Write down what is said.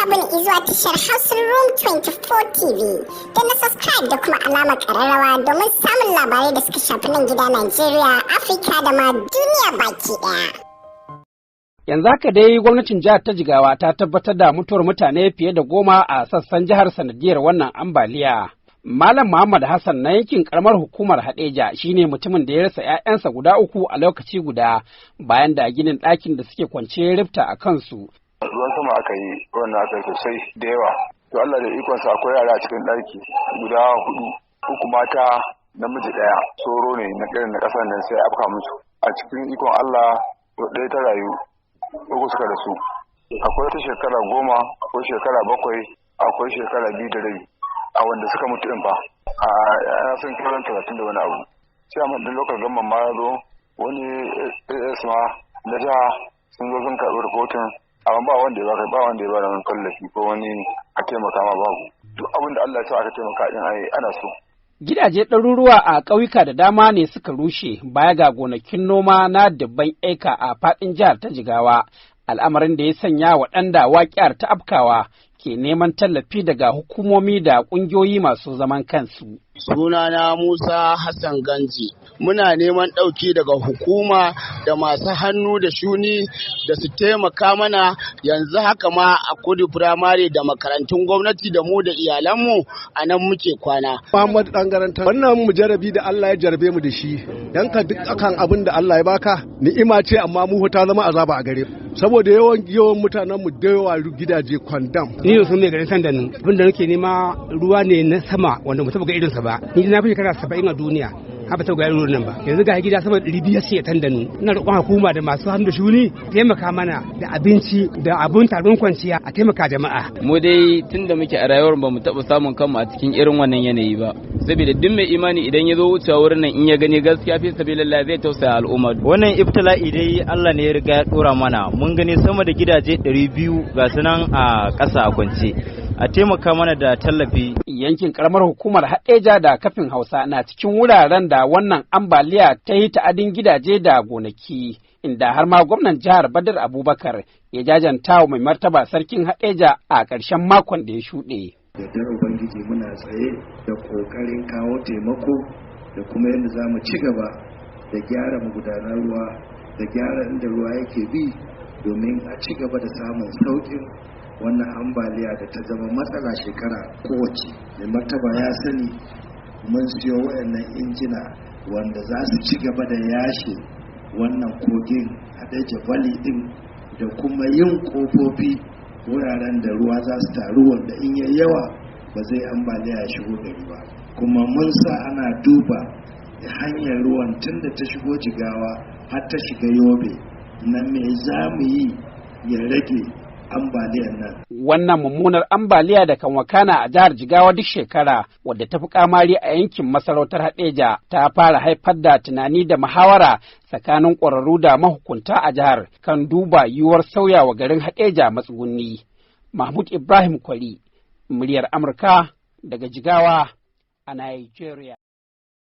abin izuwa tashar Hausa Room 24 TV. Da na subscribe da kuma alamar ƙararrawa domin samun labarai da suka shafi nan gida Najeriya, Afirka da ma duniya baki ɗaya. Yanzu haka dai gwamnatin jihar ta Jigawa ta tabbatar da mutuwar mutane fiye da 10 a sassan jihar sanadiyar wannan ambaliya. Malam Muhammad Hassan na yankin karamar hukumar Hadeja shine mutumin da ya rasa 'ya'yansa guda uku a lokaci guda bayan da ginin ɗakin da suke kwance rifta a kansu. Ruwan sama aka yi, wannan aka yi sosai da yawa. To, Allah da ikonsa, akwai yara a cikin ɗaki guda hudu, uku mata, namiji ɗaya. Soro ne na irin na ƙasar nan sai afka musu. A cikin ikon Allah ɗaya ta rayu, uku suka rasu. Akwai ta shekara 10, akwai shekara 7, akwai shekara 2.5. A wanda suka mutu din fa a ya sun kiran 30 da wani abu. Chairman din local government ma ya zo, wani AS ma na jiha sun zo sun karɓi rahoton, amma ba wanda ya baka, ba wanda ya bada wani tallafi ko wani a taimaka ma, babu. Duk abin da Allah ya sa aka taimaka din ai ana so. Gidaje ɗaruruwa a ƙauyuka da dama ne suka rushe baya ga gonakin noma na dubban eka a faɗin jihar ta Jigawa, al'amarin da ya sanya waɗanda waƙiyar ta afkawa ke neman tallafi daga hukumomi da ƙungiyoyi masu zaman kansu. Sunana Musa Hassan Ganji. Muna neman ɗauki daga hukuma da masu hannu da shuni da su taimaka mana. Yanzu haka ma a Kudu Firamare da makarantun gwamnati, da mu da iyalanmu a nan muke kwana. Muhammad Dangaranta, wannan mujarabi da Allah ya jarabe mu da shi, dan ka duk akan abin da Allah ya baka ni'ima ce, amma mu ta zama azaba a gare saboda yawan yawan mutanen mu da yawa, gidaje kwandam. Ni ne sun mai garin Sandanin. Abin da nake nema, ruwa ne na sama wanda mu taɓa ga irinsa ba. Ni na fi shekara 70 a duniya, haka ta ga irin nan ba. Yanzu ga gida sama 500 ce Tandanu. Ina roƙon hukuma da masu hannu da shuni taimaka mana da abinci da abun taron kwanciya, a taimaka jama'a. Mu dai tunda muke a rayuwar ba mu taɓa samun kanmu a cikin irin wannan yanayi ba, saboda duk mai imani idan ya zo wucewa wurin nan, in ya gani, gaskiya fi sabilillah zai tausaya al'umma. Wannan ibtila'i dai Allah ne ya riga ya dora mana. Mun gani sama da gidaje 200 ga su nan a ƙasa a kwance. A taimaka mana da tallafi. Yankin karamar hukumar Haɗeja da Kafin Hausa na cikin wuraren da wannan ambaliya ta yi ta'adin gidaje da gonaki, inda har ma gwamnan jihar Badar Abubakar ya jajanta wa mai martaba sarkin Haɗeja a ƙarshen makon da ya shuɗe. Yardar Ubangiji, muna tsaye da ƙoƙarin kawo taimako da kuma yadda za mu ci gaba da gyara magudanar ruwa da gyara inda ruwa yake bi domin a ci gaba da samun sauƙin wannan ambaliya da ta zama matsala shekara kowace. Mai martaba ya sani mun siyo wayannan injina wanda za su ci gaba da yashe wannan kogin Haɗeja Valley din da kuma yin kofofi wuraren da ruwa za su taru, wanda in yi yawa ba zai ambaliya ya shigo gari ba. Kuma mun sa ana duba hanyar ruwan tun da ta shigo Jigawa har ta shiga Yobe, na me za mu yi ya rage ambaliyar nan. Wannan mummunar ambaliya da kan wakana a jihar Jigawa duk shekara, wadda ta fi kamari a yankin masarautar Hadeja, ta fara haifar da tunani da muhawara tsakanin ƙwararru da mahukunta a jihar kan duba yiwuwar sauyawa garin Hadeja matsugunni. Mahmud Ibrahim Kwari, muryar Amurka daga Jigawa a Nigeria.